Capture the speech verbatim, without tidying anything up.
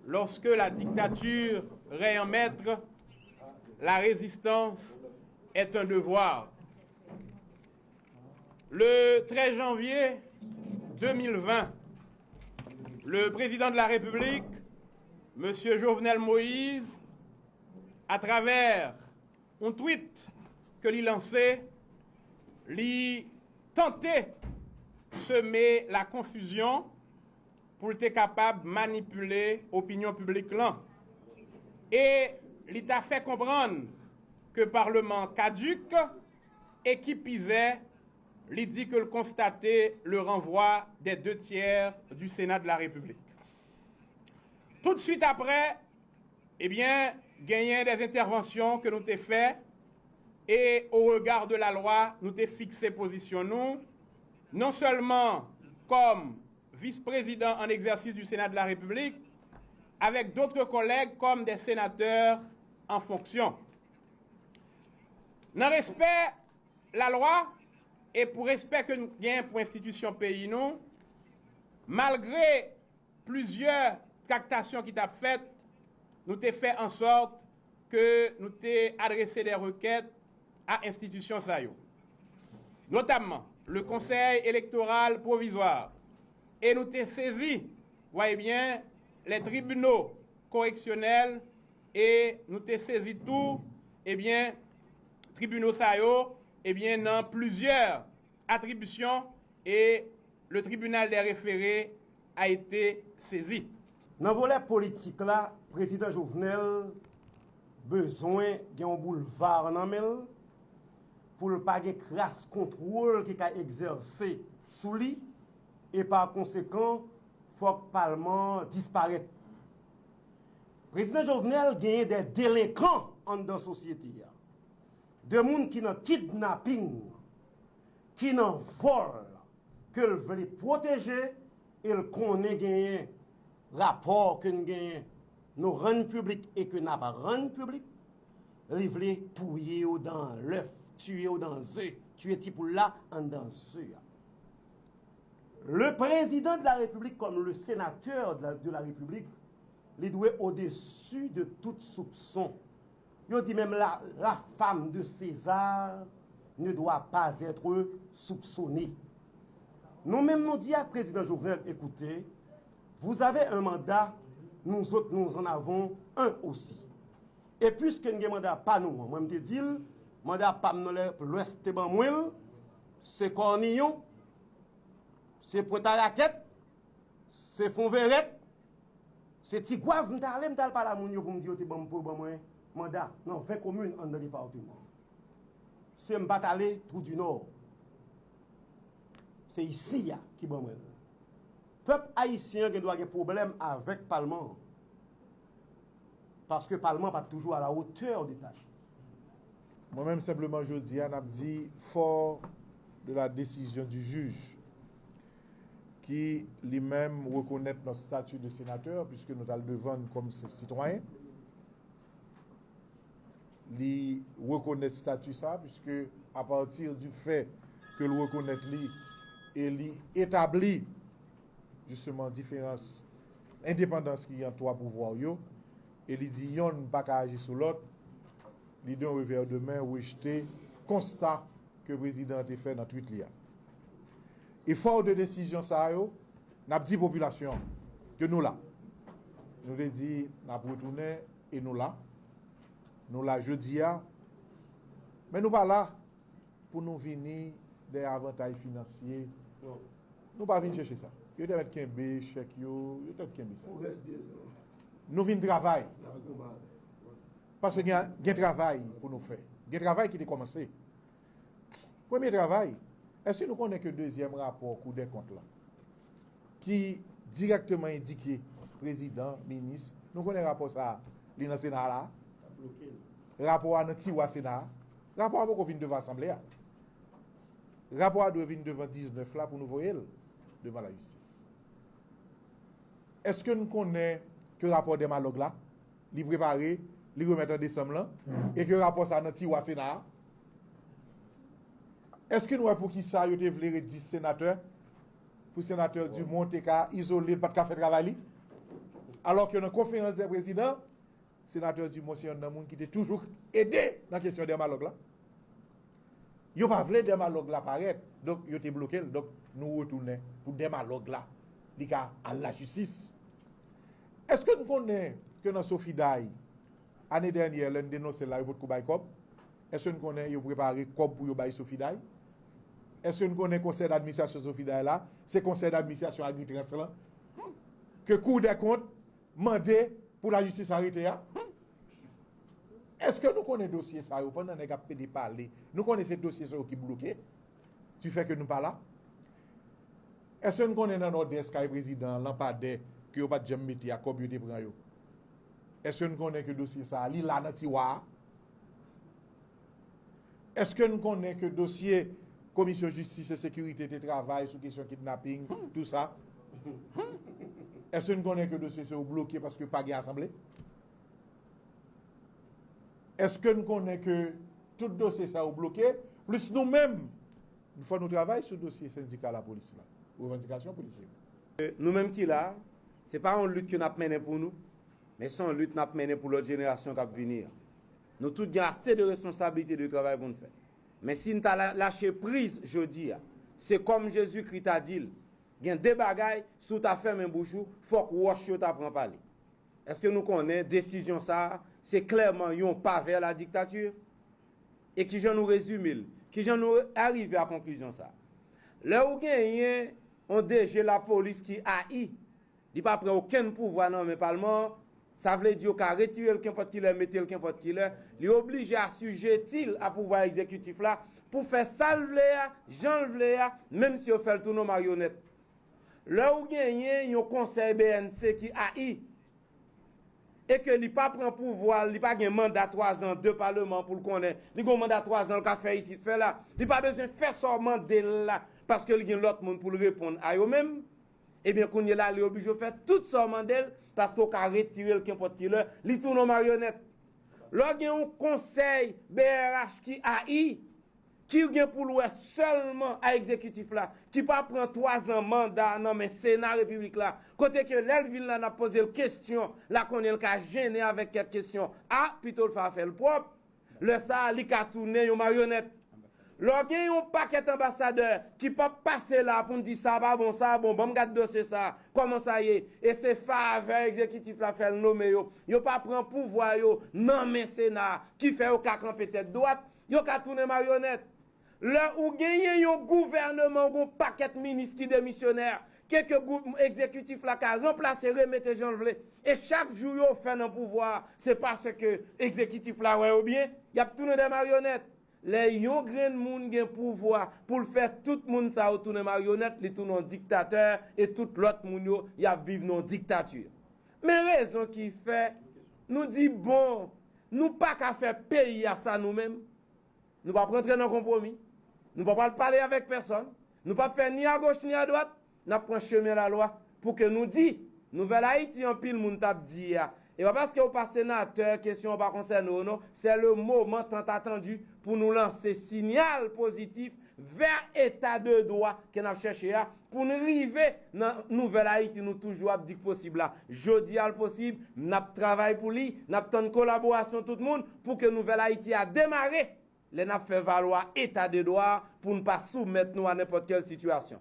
Lorsque la dictature règne en maître, la résistance est un devoir. Le treize janvier deux mille vingt, le président de la République, Monsieur Jovenel Moïse, à travers yon tweet ke li lanse, li tante seme la konfizyon pou l te kapab manipile opinyon piblik lan. E li ta fè konprann ke Parleman an kadik e ki pi zè, li di ke l konstate le renvoi des deux tiers du Sénat de la République. Tout de suite après, ebyen, genyen dè entèvansyon ke nou te fè, e, au regard de la loi, nou te fikse pozisyon nou, non sèlman kòm vis-prezidan an egzèsis du Sénat de la République, avec d'autres collègues comme des sénateurs en fonction. Nan respè lalwa e pou respè ke nou genyen pou enstitisyon peyi nou, malgre plizyè traktasyon ki t ap fèt, nou te fè an sòt ke nou te adrese de rekèt a enstitisyon sa yo, notamman le Conseil électoral provisoire, e nou te sezi, voyez bien, les tribunaux correctionnels, e nou te sezi tou, ebyen, tribinal sa yo, ebyen, nan plizyè atribisyon, e le tribunal des référés a été saisi. Nan volè politik la, Prezidan Jovenel bezwen gen yon boulva nan men l pou l pa gen kras kontwòl ki ka egzèse sou li, e pa konsekan, fòk palman an disparèt. Prezidan Jovenel genyen de delenkan anndan sosyete a, de moun ki nan kidnaping, ki nan vòl, ke l vle pwoteje, e l konnen genyen rapò ke n genyen, nou rann piblik e ke n ap rann piblik, li vle touye yo dan lèf, tiye yo dan ze, tiye ti poul la anndan ze a. Le président de la République comme le sénateur de la, de la République, li dwe au-dessus de tout soupçon. Yo di menm la, la femme de César ne doit pas être soupçonnée. Nou menm nou di ak Prezidan Jovenel, écoutez, vous avez un mandat, nous autres nous en avons un aussi. E puiske n gen manda pa nou an, mwen m te di l, manda pa m nan lè Lwès te ban mwen l, se Kòniyon, se Pwentarakèt, se Fonvèrèt, se Tigwav m t ale, m t al pale a moun yo pou m di yo te ban m, pou yo ban mwen manda nan ven komin anndan depatman. Se m pa t ale Twou di Nò. Se isi a ki ban mwen l. Pèp ayisyen an gen dwa gen pwoblèm avèk palman an. Paske palman pa t toujou à la hauteur de tâche. Mwen menm, senpleman, jodi a, n ap di fort de la décision du juge, ki li menm rekonèt notre statut de sénateur, puisque nou t al devan l kòm se sitwayen. Li rekonèt stati sa, puisque à partir du fait ke l rekonèt li e li etabli, justement, diferans, endepandans ki ant twa pouvwa yo, e li di yonn pa ka aji sou lòt, li d'un revers de main rejte konsta ke prezidan an te fè nan tweet li a. E fò de desizyon sa yo, n ap di popilasyon an ke nou la. Nou te di n ap retounen e nou la. Nou la jodi a. Men nou pa la pou nou vini dèyè avantaj finansye. Non. Nou pa vin chèche sa. Yo te mèt kenbe chèk yo, yo te mèt kenbe sa. Nou vin travay. Paske gen, gen travay pou nou fè. Gen travay ki te kòmanse. Premye travay, èske nou konnen ke dezyèm rapò Kou dè Kont la, ki dirèkteman endike prezidan, minis, nou konnen rapò sa a, li nan Sena la? Rapò a nan tiwa Sena a. Rapò a poko vin devan Asanble a. Rapò a dwe vin devan diznèf la pou nou voye l devan lajistis. Èske n konnen ke rapò Dèmalòg la, li prepare, li remèt an desanm lan, e ke rapò sa a nan tiwa Sena a? Èske n wè poukisa yo te vle ret dis senatè? Pou senatè Dumont te ka izole, l pa t ka fè travay li? Alòske nan konferans dè prezidan, senatè Dumont se yonn nan moun ki te toujou ede nan kesyon dèmalòg la. Yo pa vle dèmalòg la parèt, donk yo te bloke l. Donk nou retounen pou dèmalòg la, li ka al lajistis. Èske n konnen ke nan Sofiday, ane dènyè, lè n denonse l la, yo potko bay kòb? Èske n konnen yo prepare kòb pou yo bay Sofiday? Èske n konnen konsèy dadministrasyon Sofiday la, se konsèy dadministrasyon Agritrans lan, ke Kou dè Kont mande pou lajistis arete a? Èske nou konnen dosye sa yo, pandan nèg ap pede pale, nou konnen se dosye sa yo ki bloke, ki fè ke nou pa la? Èske n konnen nan Nòdès kay prezidan an, lanpadè ke yo pa t janm mete a, kòb yo te pran yo? Èske n konnen ke dosye sa a, li la nan tiwa a? Èske n konnen ke dosye Komisyon Jistis e Sekirite te travay sou kesyon kidnaping, tou sa? Èske n konnen ke dosye sa yo bloke paske pa gen asanble? Èske n konnen ke tout dosye sa yo bloke, plis nou menm, fò nou travay sou dosye sendika lapolis la, revandikasyon polisye yo? Nou menm ki la, se pa yon lit ke n ap mennen pou nou, men se yon lit n ap mennen pou lòt jenerasyon k ap vini an. Nou tout gen ase de responsablite, de travay pou n fè. Men si n ta la- lache priz jodi a, se kòm Jezikri ta di l, gen de bagay, si w ta fèmen bouch ou, fòk wòch yo ta pran pale. Èske nou konnen desizyon sa a, se klèman yon pa vè la diktati? E kijan nou rezime l? Kijan nou arive a konklizyon sa a? Lè ou genyen yon D G lapolis ki ayi, li pa pran okenn pouvwa nan men palman an, sa vle di yo ka retire l kenpòt kilè, mete l kenpòt kilè, li oblije asijeti l a pouvwa egzekitif la pou fè sa l vle a, jan l vle a, menm si yo fè l tounen yon maryonèt. Lè ou genyen yon konsèy B N C ki ayi, e ke li pa pran pouvwa l, li pa gen manda twa zan de palman pou l konnen, li gen yon manda twa zan l ka fè isit, fè la, li pa bezwen fè sa w mande l la, paske li gen lòt moun pou l reponn a yo menm, ebyen kounye la, li oblije fè tout sa w mande l, paske w ka retire l kenpòt kilè, li tounen yon maryonèt. Lè w gen yon konsèy B R H ki ayi, ki gen pou l wè sèlman a egzekitif la, ki pa pran twa zan manda nan men Sena Repiblik la, kote ke lè l vin la, n ap poze l kesyon, la konnen l ka jennen avèk kèk kesyon. A, pito l fè afè l pwòp, lè sa a, li ka tounen yon maryonèt. Lè w gen yon pakèt anbasadè ki p ap pase la pou n di sa pa bon, sa bon, ban m gad dosye sa, kòman sa ye, e se favè egzekitif la fè l nome yo, yo pa pran pouvwa yo nan men Sena a, ki fè yo ka kanpe tèt dwat, yo ka tounen maryonèt. Lè ou genyen yon gouvèneman, ou gen yon pakèt minis ki demisyonè, ke ke gou- egzekitif la ka ranplase, remete jan l vle, e chak jou yo fè nan pouvwa a, se paske egzekitif la wè yo byen, y ap tounen de maryonèt. Lè yon grenn moun gen pouvwa pou l fè tout moun sa yo tounen maryonèt, li tounen yon diktatè, e tout lòt moun yo, y ap viv nan yon diktati. Men rezon ki fè nou di, bon, nou pa ka fè peyi a sa nou menm. Nou p ap rantre nan konpwomi. Nou pa pral pale avèk pèsonn. Nou p ap fè ni agoch ni adwat. N ap pran chemen lalwa pou ke nou di, Nouvèl Ayiti, anpil moun t ap di a. E pa paske w pa senatè, kesyon an pa konsène w non. C'est le moment tant attendu pou nou lanse siyal pozitif vè eta de dwa ke n ap chèche a, pou n rive nan Nouvèl Ayiti nou toujou ap di k posib la. Jodi a l posib, n ap travay pou li, n ap tann kolaborasyon tout moun pou ke Nouvèl Ayiti a demare. Lè n ap fè valwa eta de dwa a pou n pa soumèt nou a nenpòt kèl sitiyasyon.